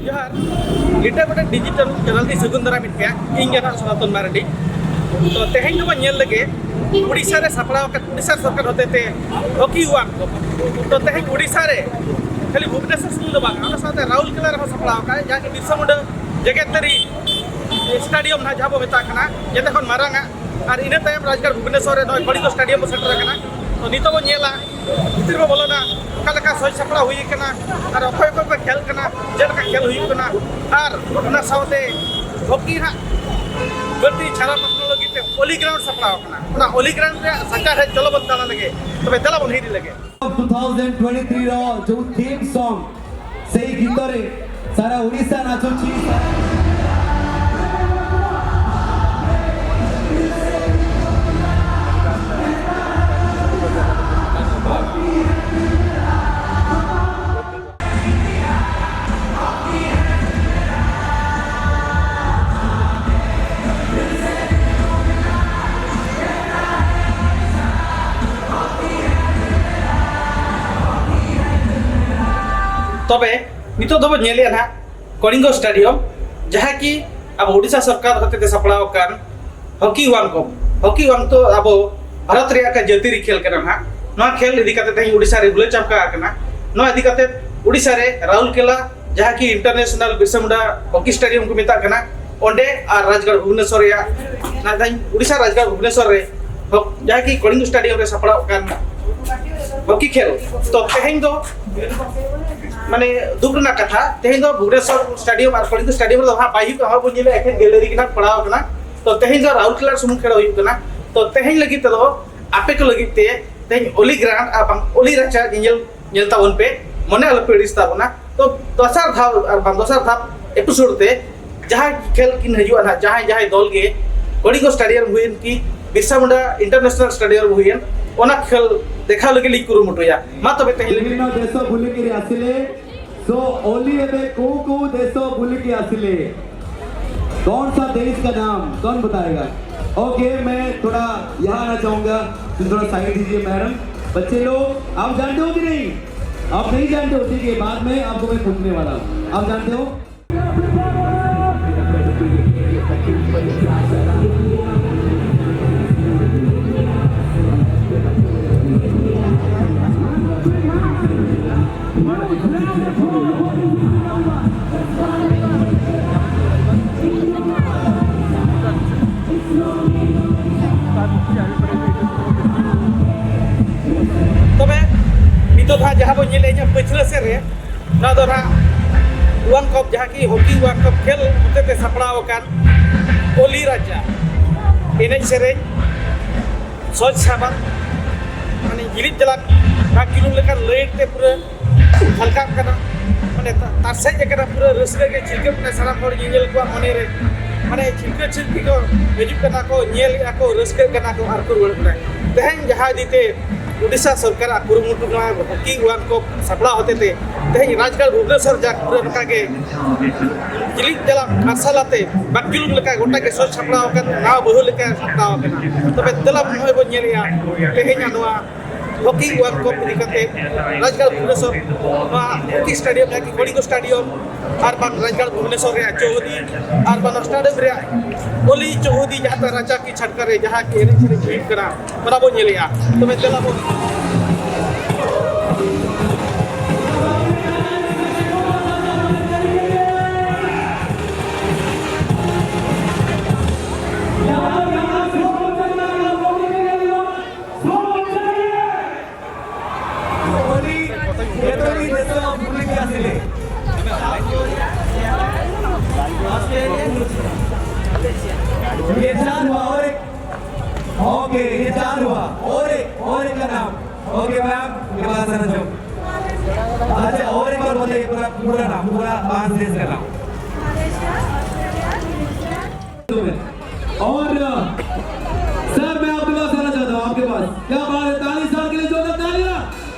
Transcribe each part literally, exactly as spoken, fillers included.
ᱡᱚᱦᱟᱨ᱾ ᱞᱤᱴᱟᱹ ᱜᱚᱰᱮᱛ ᱰᱤᱡᱤᱴᱟᱞ ᱪᱮᱱᱮᱞ ᱨᱮ ᱥᱟᱹᱜᱩᱱ ᱫᱟᱨᱟᱢ ᱢᱮᱫ ᱯᱮᱭᱟ᱾ ᱤᱧ ᱜᱮ ᱱᱟᱜ ᱥᱚᱱᱟᱛᱚᱱ ᱢᱟᱨᱰᱤ᱾ ᱛᱚ ᱛᱮᱦᱮᱧ ᱫᱚᱵᱚᱱ ᱧᱮᱞ ᱞᱮᱜᱮ ᱩᱲᱤᱥᱥᱟ ᱨᱮ ᱥᱟᱯᱲᱟᱣ ᱟᱠᱟᱱ ᱩᱲᱤᱥᱥᱟ ᱥᱚᱨᱠᱟᱨ ᱦᱚᱛᱮᱛᱮ ᱦᱚᱠᱤ ᱣᱟᱱ ᱠᱚ᱾ ᱛᱚ ᱛᱮᱦᱮᱧ ᱩᱲᱤᱥᱥᱟ ᱨᱮ ᱠᱷᱟᱹᱞᱤ ᱵᱷᱩᱵᱽᱱᱮᱥᱚᱨ ᱥᱩᱢᱩᱝ ᱫᱚ ᱵᱟᱝ, ᱚᱱᱟ ᱥᱟᱶᱛᱮ ᱨᱟᱩᱨᱠᱮᱞᱟ ᱨᱮᱦᱚᱸ ᱥᱟᱯᱲᱟᱣ ᱟᱠᱟᱱᱟ, ᱡᱟᱦᱟᱸ ᱠᱤ ᱵᱤᱨᱥᱟ ᱢᱩᱱᱰᱟ ᱡᱮᱜᱮᱛᱟᱹᱨᱤ ᱥᱴᱮᱰᱤᱭᱟᱢ ᱱᱟᱜ ᱡᱟᱦᱟᱸ ᱵᱚ ᱢᱮᱛᱟᱜ ᱠᱟᱱᱟ, ᱡᱮᱛᱮ ᱠᱷᱚᱱ ᱢᱟᱨᱟᱝ ᱟᱜ᱾ ᱟᱨ ᱤᱱᱟᱹ ᱛᱟᱭᱚᱢ ᱨᱟᱡᱽᱜᱟᱲ ᱵᱷᱩᱵᱽᱱᱮᱥᱚᱨ ᱨᱮ ᱱᱚᱜᱼᱚᱭ ᱠᱚᱞᱤᱝᱜᱚ ᱥᱴᱮᱰᱤᱭᱟᱢ ᱵᱚ ᱥᱮᱴᱮᱨ ᱟᱠᱟᱱᱟ᱾ ᱛᱚ ᱱᱤᱛᱚᱜ ᱵᱚᱱ ᱧᱮᱞᱟ ᱵᱷᱤᱛᱤᱨ ᱵᱚ ᱵᱚᱞᱚᱱᱟ, ᱚᱠᱟ ᱞᱮᱠᱟ ᱥᱟᱡᱽ ᱥᱟᱯᱲᱟᱣ ᱦᱩᱭ ᱟᱠᱟᱱᱟ ᱟᱨ ᱚᱠᱚᱭ ᱚᱠᱚᱭ ᱠᱚ ᱠᱷᱮᱞ ᱠᱟᱱᱟ, ᱪᱮᱫ ᱞᱮᱠᱟ ᱠᱷᱮᱞ ᱦᱩᱭᱩᱜ ᱠᱟᱱᱟ᱾ ᱟᱨ ᱚᱱᱟ ᱥᱟᱶᱛᱮ ᱦᱚᱠᱤ ᱦᱟᱸᱜ ᱵᱟᱹᱲᱛᱤ ᱪᱷᱟᱨᱟᱣ ᱯᱟᱥᱱᱟᱣ ᱞᱟᱹᱜᱤᱫ ᱛᱮ ᱚᱞᱤ ᱜᱨᱟᱣᱩᱱᱰ ᱥᱟᱯᱲᱟᱣ ᱟᱠᱟᱱᱟ᱾ ᱚᱱᱟ ᱚᱞᱤ ᱜᱨᱟᱣᱩᱱᱰ ᱨᱮᱭᱟᱜ ᱥᱟᱪᱟᱨᱦᱮᱫ ᱪᱚᱞᱚ ᱵᱚᱱ ᱫᱟᱬᱟ ᱞᱮᱜᱮ᱾ ᱛᱚᱵᱮ ᱫᱮᱞᱟ ᱵᱚᱱ ᱦᱤᱨᱤ ᱞᱮᱜᱮ᱾ ଟᱩ ᱛᱷᱟᱣᱡᱮᱱᱰ ᱴᱩᱭᱮᱱᱴᱤ ᱛᱷᱨᱤ ର ଯୋଉ ଥିମ୍ ସଙ୍ଗ୍, ସେଇ ଗୀତରେ ସାରା ଓଡ଼ିଶା ନାଚୁଛି। ᱛᱚᱵᱮ ᱱᱤᱛᱚᱜ ᱫᱚᱵᱚᱱ ᱧᱮᱞᱮᱜᱼᱟ ᱱᱟᱦᱟᱜ ᱠᱚᱞᱤᱝᱜᱚ ᱥᱴᱮᱰᱤᱭᱟᱢ, ᱡᱟᱦᱟᱸ ᱠᱤ ᱟᱵᱚ ᱳᱰᱤᱥᱟ ᱥᱚᱨᱠᱟᱨ ᱦᱚᱛᱮᱛᱮ ᱥᱟᱯᱲᱟᱣ ᱟᱠᱟᱱ ᱦᱚᱠᱤ ᱣᱟᱱ ᱠᱚᱯ᱾ ᱦᱚᱠᱤ ᱣᱟᱱ ᱫᱚ ᱟᱵᱚ ᱵᱷᱟᱨᱚᱛ ᱨᱮᱭᱟᱜ ᱠᱟ ᱡᱟᱹᱛᱤᱭᱟᱹᱨᱤ ᱠᱷᱮᱞ ᱠᱟᱱᱟ ᱱᱟᱦᱟᱜ᱾ ᱱᱚᱣᱟ ᱠᱷᱮᱞ ᱤᱫᱤ ᱠᱟᱛᱮ ᱛᱮᱦᱮᱧ ᱳᱰᱤᱥᱟ ᱨᱮ ᱦᱩᱞᱟᱹ ᱪᱟᱢᱠᱟ ᱟᱠᱟᱱᱟ᱾ ᱱᱚᱣᱟ ᱤᱫᱤ ᱠᱟᱛᱮ ᱳᱰᱤᱥᱟ ᱨᱮ ᱨᱟᱩᱨᱠᱮᱞᱟ, ᱡᱟᱦᱟᱸ ᱠᱤ international Birsa Munda hockey stadium ᱠᱚ ᱢᱮᱛᱟᱜ ᱠᱟᱱᱟ, ᱚᱸᱰᱮ ᱟᱨ ᱨᱟᱡᱽᱜᱟᱲ ᱵᱷᱩᱵᱽᱱᱮᱥᱚᱨ ᱨᱮᱭᱟᱜ, ᱱᱟᱜ ᱛᱮᱦᱮᱧ ᱳᱰᱤᱥᱟ ᱨᱟᱡᱽᱜᱟᱲ ᱵᱷᱩᱵᱽᱱᱮᱥᱚᱨ ᱨᱮ ᱦᱚᱠ-, ᱡᱟᱦᱟᱸ ᱠᱤ ᱠᱚᱞᱤᱝᱜᱚ ᱥᱴᱮᱰᱤᱭᱟᱢ ᱨᱮ ᱥᱟᱯᱲᱟᱣ ᱠᱟᱱ ᱦᱚᱠᱤ ᱠᱷᱮᱞ᱾ ᱛᱚ ᱛᱮᱦᱮᱧ ᱫᱚ ᱢᱟᱱᱮ ᱫᱩᱠ ᱨᱮᱱᱟᱜ ᱠᱟᱛᱷᱟ, ᱛᱮᱦᱮᱧ ᱫᱚ ᱵᱷᱩᱵᱽᱱᱮᱥᱚᱨ ᱥᱴᱮᱰᱤᱭᱟᱢ ᱟᱨ ᱠᱚᱞᱤᱝᱜᱚ ᱥᱴᱮᱰᱤᱭᱟᱢ ᱨᱮᱫᱚ ᱦᱟᱸᱜ ᱵᱟᱭ ᱦᱩᱭᱩᱜ ᱠᱟᱱᱟ, ᱦᱚᱸᱜᱼᱚᱭ ᱵᱚᱱ ᱧᱮᱞᱮᱫᱼᱟ ᱮᱠᱷᱮᱱ ᱜᱮᱞᱟᱨᱤ ᱜᱮ ᱱᱟᱜ ᱯᱟᱲᱟᱣ ᱟᱠᱟᱱᱟ᱾ ᱛᱚ ᱛᱮᱦᱮᱧ ᱫᱚ ᱨᱟᱩᱨᱠᱮᱞᱟ ᱥᱩᱢᱩᱝ ᱠᱷᱮᱞ ᱦᱩᱭᱩᱜ ᱠᱟᱱᱟ᱾ ᱛᱚ ᱛᱮᱦᱮᱧ ᱞᱟᱹᱜᱤᱫ ᱛᱮᱫᱚ ᱟᱯᱮ ᱠᱚ ᱞᱟᱹᱜᱤᱫ ᱛᱮ ᱛᱮᱦᱮᱧ ᱚᱞᱤ ᱜᱨᱟᱣᱩᱱᱰ ᱟᱨ ᱵᱟᱝ ᱚᱞᱤ ᱨᱟᱪᱟ ᱧᱮᱧᱮᱞ ᱧᱮᱞ ᱛᱟᱵᱚᱱ ᱯᱮ, ᱢᱚᱱᱮ ᱟᱞᱚᱯᱮ ᱟᱹᱲᱤᱥ ᱛᱟᱵᱚᱱᱟ᱾ ᱛᱚ ᱫᱚᱥᱟᱨ ᱫᱷᱟᱣ ᱟᱨ ᱵᱟᱝ ᱫᱚᱥᱟᱨ ᱫᱷᱟᱣ ᱮᱯᱤᱥᱳᱰ ᱛᱮ ᱡᱟᱦᱟᱸᱭ ᱠᱷᱮᱞ ᱠᱤᱱ ᱦᱤᱡᱩᱜᱼᱟ ᱱᱟᱦᱟᱜ, ᱡᱟᱦᱟᱸᱭ ᱡᱟᱦᱟᱸᱭ ᱫᱚᱞ ᱜᱮ ᱠᱚᱞᱤᱝᱜᱚ ᱥᱴᱮᱰᱤᱭᱟᱢ ᱦᱩᱭᱮᱱ ᱠᱤ ᱵᱤᱨᱥᱟ ᱢᱩᱱᱰᱟ ᱤᱱᱴᱟᱨᱱᱮᱥᱱᱟᱞ ᱥᱴᱮᱰᱤᱭᱟᱢ ᱦᱩᱭᱮᱱ, ᱚᱱᱟ ᱠᱷᱮᱞ ᱫᱮᱠᱷᱟᱣ ᱞᱟᱹᱜᱤᱫ ᱞᱤᱧ ᱠᱩᱨᱩᱢᱩᱴᱩᱭᱟ᱾ ᱢᱟ ᱛᱚᱵᱮ ᱛᱮᱦᱮᱧ ᱞᱟᱹᱜᱤᱫ। विभिन्न देशों बुलिकी आसिले। सो ओली एबे को को देशों बुलिकी आसिले। कौन सा देश का नाम कौन बताएगा? ओके, मैं थोड़ा यहाँ आना चाहूंगा। तुम थोड़ा साइड दीजिए मैडम। बच्चे लोग, आप जानते हो कि नहीं? आप नहीं जानते हो, ठीक है, बाद में आपको मैं पूछने वाला हूँ। आप जानते हो? ᱛᱚᱵᱮ ᱱᱤᱛᱚᱜ ᱫᱚ ᱦᱟᱸᱜ ᱡᱟᱦᱟᱸ ᱵᱚᱱ ᱧᱮᱞᱮᱫᱼᱟ ᱤᱧᱟᱹᱜ ᱯᱟᱹᱪᱷᱞᱟᱹ ᱥᱮᱫ ᱨᱮ, ᱱᱚᱣᱟ ᱫᱚ ᱦᱟᱸᱜ ᱣᱟᱱ ᱠᱚᱯ, ᱡᱟᱦᱟᱸ ᱠᱤ ᱦᱚᱠᱤ ᱣᱟᱱ ᱠᱚᱯ ᱠᱷᱮᱞ ᱦᱚᱛᱮᱛᱮ ᱥᱟᱯᱲᱟᱣ ᱟᱠᱟᱱ ᱚᱞᱤ ᱨᱟᱡᱟ ᱮᱱᱮᱡ ᱥᱮᱨᱮᱧ ᱥᱚᱡᱽ ᱥᱟᱵᱟᱫ, ᱢᱟᱱᱮ ᱡᱤᱞᱤᱫ ᱡᱟᱞᱟᱫ ᱵᱷᱟᱜᱽ ᱡᱩᱞᱩᱝ ᱞᱮᱠᱟᱱ ᱞᱟᱹᱭᱤᱴ ᱛᱮ ᱯᱩᱨᱟᱹ ᱡᱷᱟᱞᱠᱟᱜ ᱠᱟᱱᱟ᱾ ᱢᱟᱱᱮ ᱛᱟ-, ᱛᱟᱨᱥᱮᱡ ᱟᱠᱟᱱᱟ, ᱯᱩᱨᱟᱹ ᱨᱟᱹᱥᱠᱟᱹ ᱜᱮ ᱪᱤᱞᱠᱟᱹᱜ ᱠᱟᱱᱟ ᱥᱟᱱᱟᱢ ᱦᱚᱲ ᱧᱮᱧᱮᱞ ᱠᱚᱣᱟᱜ ᱢᱚᱱᱮ ᱨᱮ᱾ ᱢᱟᱱᱮ ᱪᱤᱞᱠᱟᱹ ᱪᱤᱞᱠᱤ ᱠᱚ ᱦᱤᱡᱩᱜ ᱠᱟᱱᱟ ᱠᱚ, ᱧᱮᱞᱮᱫᱼᱟ ᱠᱚ, ᱨᱟᱹᱥᱠᱟᱹᱜ ᱠᱟᱱᱟ ᱠᱚ ᱟᱨ ᱠᱚ ᱨᱩᱣᱟᱹᱲ ᱠᱟᱱᱟ᱾ ᱛᱮᱦᱮᱧ ᱡᱟᱦᱟᱸ ᱤᱫᱤ ᱛᱮ ᱳᱰᱤᱥᱟ ᱥᱚᱨᱠᱟᱨᱟᱜ ᱠᱩᱨᱩᱢᱩᱴᱩ, ᱱᱚᱣᱟ ᱦᱚᱠᱤ ᱣᱟᱱ ᱠᱚᱯ ᱥᱟᱯᱲᱟᱣ ᱦᱚᱛᱮᱛᱮ ᱛᱮᱦᱮᱧ ᱨᱟᱡᱽᱜᱟᱲ ᱵᱷᱩᱵᱽᱱᱮᱥᱚᱨ ᱡᱟᱠ ᱯᱩᱨᱟᱹ ᱱᱚᱝᱠᱟ ᱜᱮ ᱡᱤᱞᱤᱫ ᱡᱟᱞᱟᱫ ᱢᱟᱨᱥᱟᱞ ᱟᱛᱮ ᱵᱟᱠᱡᱩᱞᱩᱢ ᱞᱮᱠᱟ ᱜᱚᱴᱟ ᱜᱮ ᱥᱚᱡᱽ ᱥᱟᱯᱲᱟᱣ ᱟᱠᱟᱱ, ᱱᱟᱣᱟ ᱵᱟᱹᱦᱩ ᱞᱮᱠᱟ ᱥᱟᱯᱲᱟᱣ ᱟᱠᱟᱱᱟ᱾ ᱛᱚᱵᱮ ᱫᱮᱞᱟ ᱱᱚᱜᱼᱚᱭ ᱵᱚᱱ ᱧᱮᱞᱮᱜᱼᱟ ᱛᱮᱦᱮᱧᱟᱜ ᱱᱚᱣᱟ ᱦᱚᱠᱤ ᱣᱟᱨᱞᱰ ᱠᱚᱯ ᱤᱫᱤ ᱠᱟᱛᱮ ᱨᱟᱡᱽᱜᱟᱲ ᱵᱷᱩᱵᱽᱱᱮᱥᱚᱨ, ᱱᱚᱣᱟ ᱦᱚᱠᱤ ᱥᱴᱮᱰᱤᱭᱟᱢ, ᱡᱟᱦᱟᱸ ᱠᱤ ᱠᱚᱞᱤᱝᱜᱚ ᱥᱴᱮᱰᱤᱭᱟᱢ, ᱟᱨ ᱵᱟᱝ ᱨᱟᱡᱽᱜᱟᱲ ᱵᱷᱩᱵᱽᱱᱮᱥᱚᱨ ᱨᱮᱭᱟᱜ ᱪᱳᱣᱦᱚᱫᱤ, ᱟᱨ ᱵᱟᱝ ᱥᱴᱮᱰᱤᱭᱟᱢ ᱨᱮᱭᱟᱜ ᱚᱞᱤ ᱪᱳᱣᱦᱚᱫᱤ, ᱡᱟᱦᱟᱸ ᱫᱚ ᱨᱟᱪᱟ ᱠᱤ ᱪᱷᱟᱴᱠᱟ ᱨᱮ ᱡᱟᱦᱟᱸ ᱠᱤ ᱮᱱᱮᱡ ᱥᱮᱨᱮᱧ ᱦᱩᱭᱩᱜ ᱠᱟᱱᱟ, ᱚᱱᱟ ᱵᱚᱱ ᱧᱮᱞᱮᱜᱼᱟ᱾ ᱛᱚᱵᱮ ᱫᱮᱞᱟ ᱵᱚᱱ ये चार हुआ और एक। ओके, ये चार हुआ। और एक, और एक का नाम। ओके मैम, ये बात समझो। अच्छा, और एक बार बताइए, पूरा, पूरा नाम, पूरा पांच देश का नाम। और अ, सर, मैं आपके पास आना चाहता हूँ, आपके पास। क्या बात है, ताली सर के लिए, जोरदार तालियां।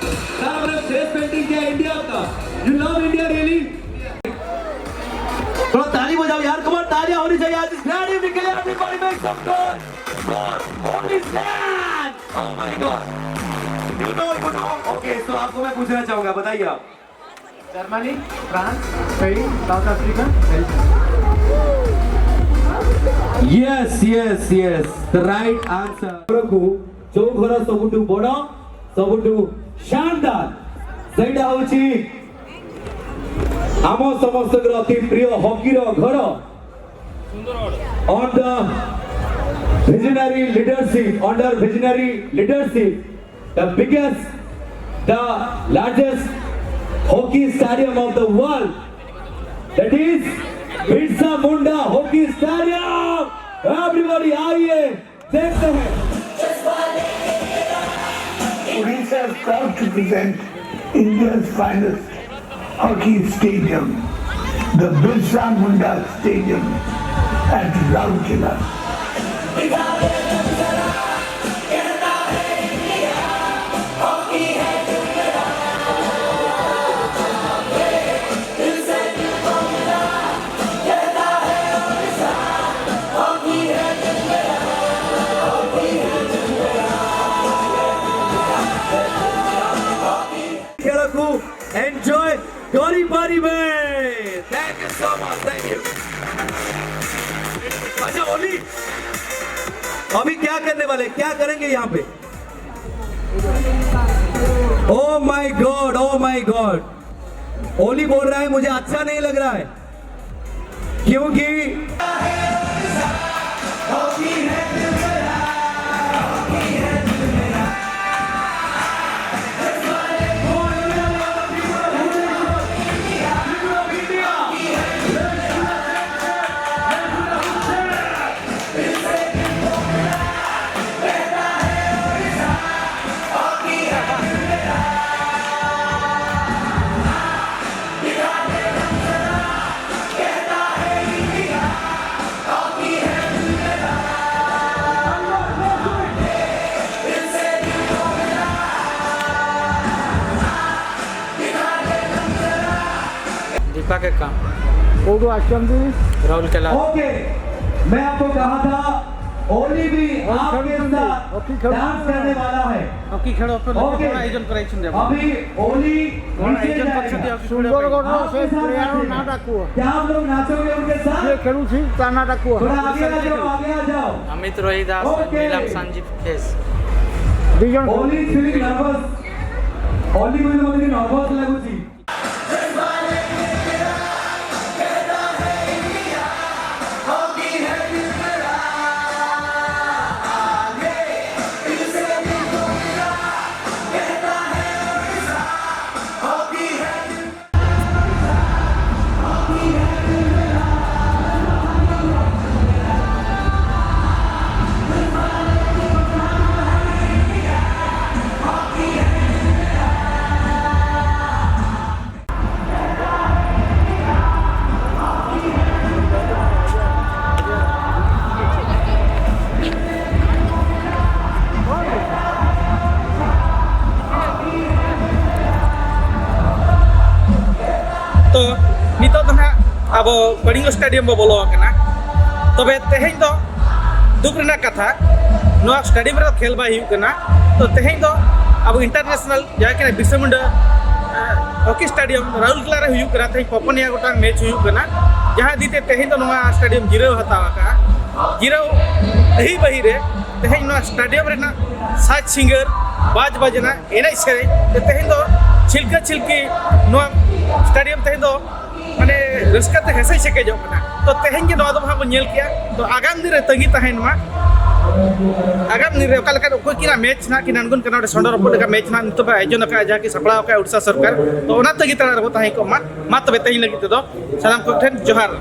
सर, आपने फेस पेंटिंग किया इंडिया का। You love India really? थोड़ा ताली बजाओ यार, कमाल, तालियां होनी चाहिए आज इस ग्रैंड इवनिंग के लिए। Everybody make some noise for Holy Sand। Oh my God। Okay, तो आपको मैं पूछना चाहूंगा, बताइए आप। Germany, France, Spain, south Africa, Belgium. Yes, yes, yes, the right answer। ଘରକୁ ଯୋଉ ଘର ସବୁଠୁ ବଡ଼, ସବୁଠୁ ଶାନଦାର, ସେଇଟା ହଉଛି ଆମ ସମସ୍ତଙ୍କର ଅତି ପ୍ରିୟ ହକିର ଘର। On the visionary leadership, under visionary leadership, the biggest, the largest hockey stadium of the world, that is Birsa Munda Hockey Stadium. Everybody, आइए, देखते हैं। Odisha is proud to present India's finest hockey stadium, the Birsa Munda Stadium at Rourkela. खेल को enjoy କରିପାରିବେ। Thank you so much, thank you। अच्छा ओली, अभी क्या करने वाले, क्या करेंगे यहाँ पे? Oh my God, oh my God, ओली बोल रहा है मुझे अच्छा नहीं लग रहा है क्योंकि दीपक एक्का। कोडू आश्रम जी। राहुल कैलाश। ओके, मैं आपको कहा था ओली भी आपके साथ डांस करने वाला है। हॉकी खेल पे लोग ओके। बड़ा आयोजन कराई छुंदे। अभी ओली नीचे जाएगा। सुंदरगढ़ से प्लेयर ना डाकुआ। क्या आप लोग नाचोगे उनके साथ? ये खेलू छी, ता ना डाकुआ। थोड़ा आगे आ जाओ, आगे आ जाओ। अमित रोहिदास, ओके। नीलम संजीव केस। दी जन ओली फीलिंग नर्वस। ओली को मतलब नर्वस लगुची। ᱛᱚ ᱱᱤᱛᱚᱜ ᱫᱚ ᱱᱟᱦᱟᱜ ᱟᱵᱚ ᱠᱚᱞᱤᱝᱜᱚ ᱥᱴᱮᱰᱤᱭᱟᱢ ᱵᱚ ᱵᱚᱞᱚ ᱟᱠᱟᱱᱟ᱾ ᱛᱚᱵᱮ ᱛᱮᱦᱮᱧ ᱫᱚ ᱫᱩᱠ ᱨᱮᱱᱟᱜ ᱠᱟᱛᱷᱟ, ᱱᱚᱣᱟ ᱥᱴᱮᱰᱤᱭᱟᱢ ᱨᱮᱫᱚ ᱠᱷᱮᱞ ᱵᱟᱭ ᱦᱩᱭᱩᱜ ᱠᱟᱱᱟ᱾ ᱛᱚ ᱛᱮᱦᱮᱧ ᱫᱚ ᱟᱵᱚ ᱤᱱᱴᱟᱨᱱᱮᱥᱱᱟᱞ ᱡᱟᱦᱟᱸ ᱠᱟᱱᱟ ᱵᱤᱨᱥᱟ ᱢᱩᱱᱰᱟ ᱦᱚᱠᱤ ᱥᱴᱮᱰᱤᱭᱟᱢ ᱨᱟᱦᱩᱞ ᱠᱮᱞᱟ ᱨᱮ ᱦᱩᱭᱩᱜ ᱠᱟᱱᱟ᱾ ᱛᱮᱦᱮᱧ ᱯᱚᱯᱚᱱᱤᱭᱟ ᱜᱚᱴᱟᱝ ᱢᱮᱪ ᱦᱩᱭᱩᱜ ᱠᱟᱱᱟ, ᱡᱟᱦᱟᱸ ᱤᱫᱤ ᱛᱮ ᱛᱮᱦᱮᱧ ᱫᱚ ᱱᱚᱣᱟ ᱥᱴᱮᱰᱤᱭᱟᱢ ᱡᱤᱨᱟᱹᱣ ᱦᱟᱛᱟᱣ ᱟᱠᱟᱫᱼᱟ᱾ ᱡᱤᱨᱟᱹᱣ ᱦᱤ ᱵᱟᱹᱦᱤ ᱨᱮ ᱛᱮᱦᱮᱧ ᱱᱚᱣᱟ ᱥᱴᱮᱰᱤᱭᱟᱢ ᱨᱮᱱᱟᱜ ᱥᱟᱡᱽ ᱥᱤᱸᱜᱟᱹᱨ, ᱵᱟᱡᱽ ᱵᱟᱡᱽᱱᱟ, ᱮᱱᱮᱡ ᱥᱮᱨᱮᱧ ᱛᱮ ᱛᱮᱦᱮᱧ ᱫᱚ ᱪᱷᱤᱞᱠᱟᱹ ᱪᱷᱤᱞᱠᱤ ᱱᱚᱣᱟ ᱥᱴᱮᱰᱤᱭᱟᱢ ᱛᱮᱦᱮᱧ ᱫᱚ ᱢᱟᱱᱮ ᱨᱟᱹᱥᱠᱟᱹ ᱛᱮ ᱦᱮᱸᱥᱮᱡ ᱥᱮᱠᱮᱡᱚᱜ ᱠᱟᱱᱟ᱾ ᱛᱚ ᱛᱮᱦᱮᱧ ᱜᱮ ᱱᱚᱣᱟ ᱫᱚ ᱦᱟᱸᱜ ᱵᱚᱱ ᱧᱮᱞ ᱠᱮᱜᱼᱟ᱾ ᱛᱚ ᱟᱜᱟᱢ ᱫᱤᱱ ᱨᱮ ᱛᱟᱺᱜᱤ ᱛᱟᱦᱮᱱ ᱢᱟ, ᱟᱜᱟᱢ ᱫᱤᱱ ᱨᱮ ᱚᱠᱟ ᱞᱮᱠᱟᱱ ᱚᱠᱚᱭ ᱠᱤᱱᱟᱜ ᱢᱮᱪ ᱱᱟᱜ ᱠᱤᱱ ᱟᱬᱜᱚᱱ ᱠᱟᱱᱟ, ᱚᱸᱰᱮ ᱥᱚᱸᱰᱚ ᱨᱚᱯᱚᱫ ᱞᱮᱠᱟ ᱢᱮᱪ ᱱᱟᱜ ᱱᱤᱛᱚᱜ ᱯᱮ ᱟᱭᱳᱡᱚᱱ ᱟᱠᱟᱫᱼᱟ, ᱡᱟᱦᱟᱸ ᱠᱤ ᱥᱟᱯᱲᱟᱣ ᱟᱠᱟᱫᱼᱟ ᱩᱲᱤᱥᱥᱟ ᱥᱚᱨᱠᱟᱨ᱾ ᱛᱚ ᱚᱱᱟ ᱛᱟᱺᱜᱤ ᱛᱟᱲᱟ ᱨᱮᱵᱚ ᱛᱟᱦᱮᱸ ᱠᱚᱜ ᱢᱟ᱾ ᱢᱟ ᱛᱚᱵᱮ ᱛᱮᱦᱮᱧ ᱞᱟᱹᱜᱤᱫ ᱛᱮᱫᱚ ᱥᱟᱱᱟᱢ ᱠᱚ ᱴᱷᱮᱱ ᱡᱚᱦᱟᱨ᱾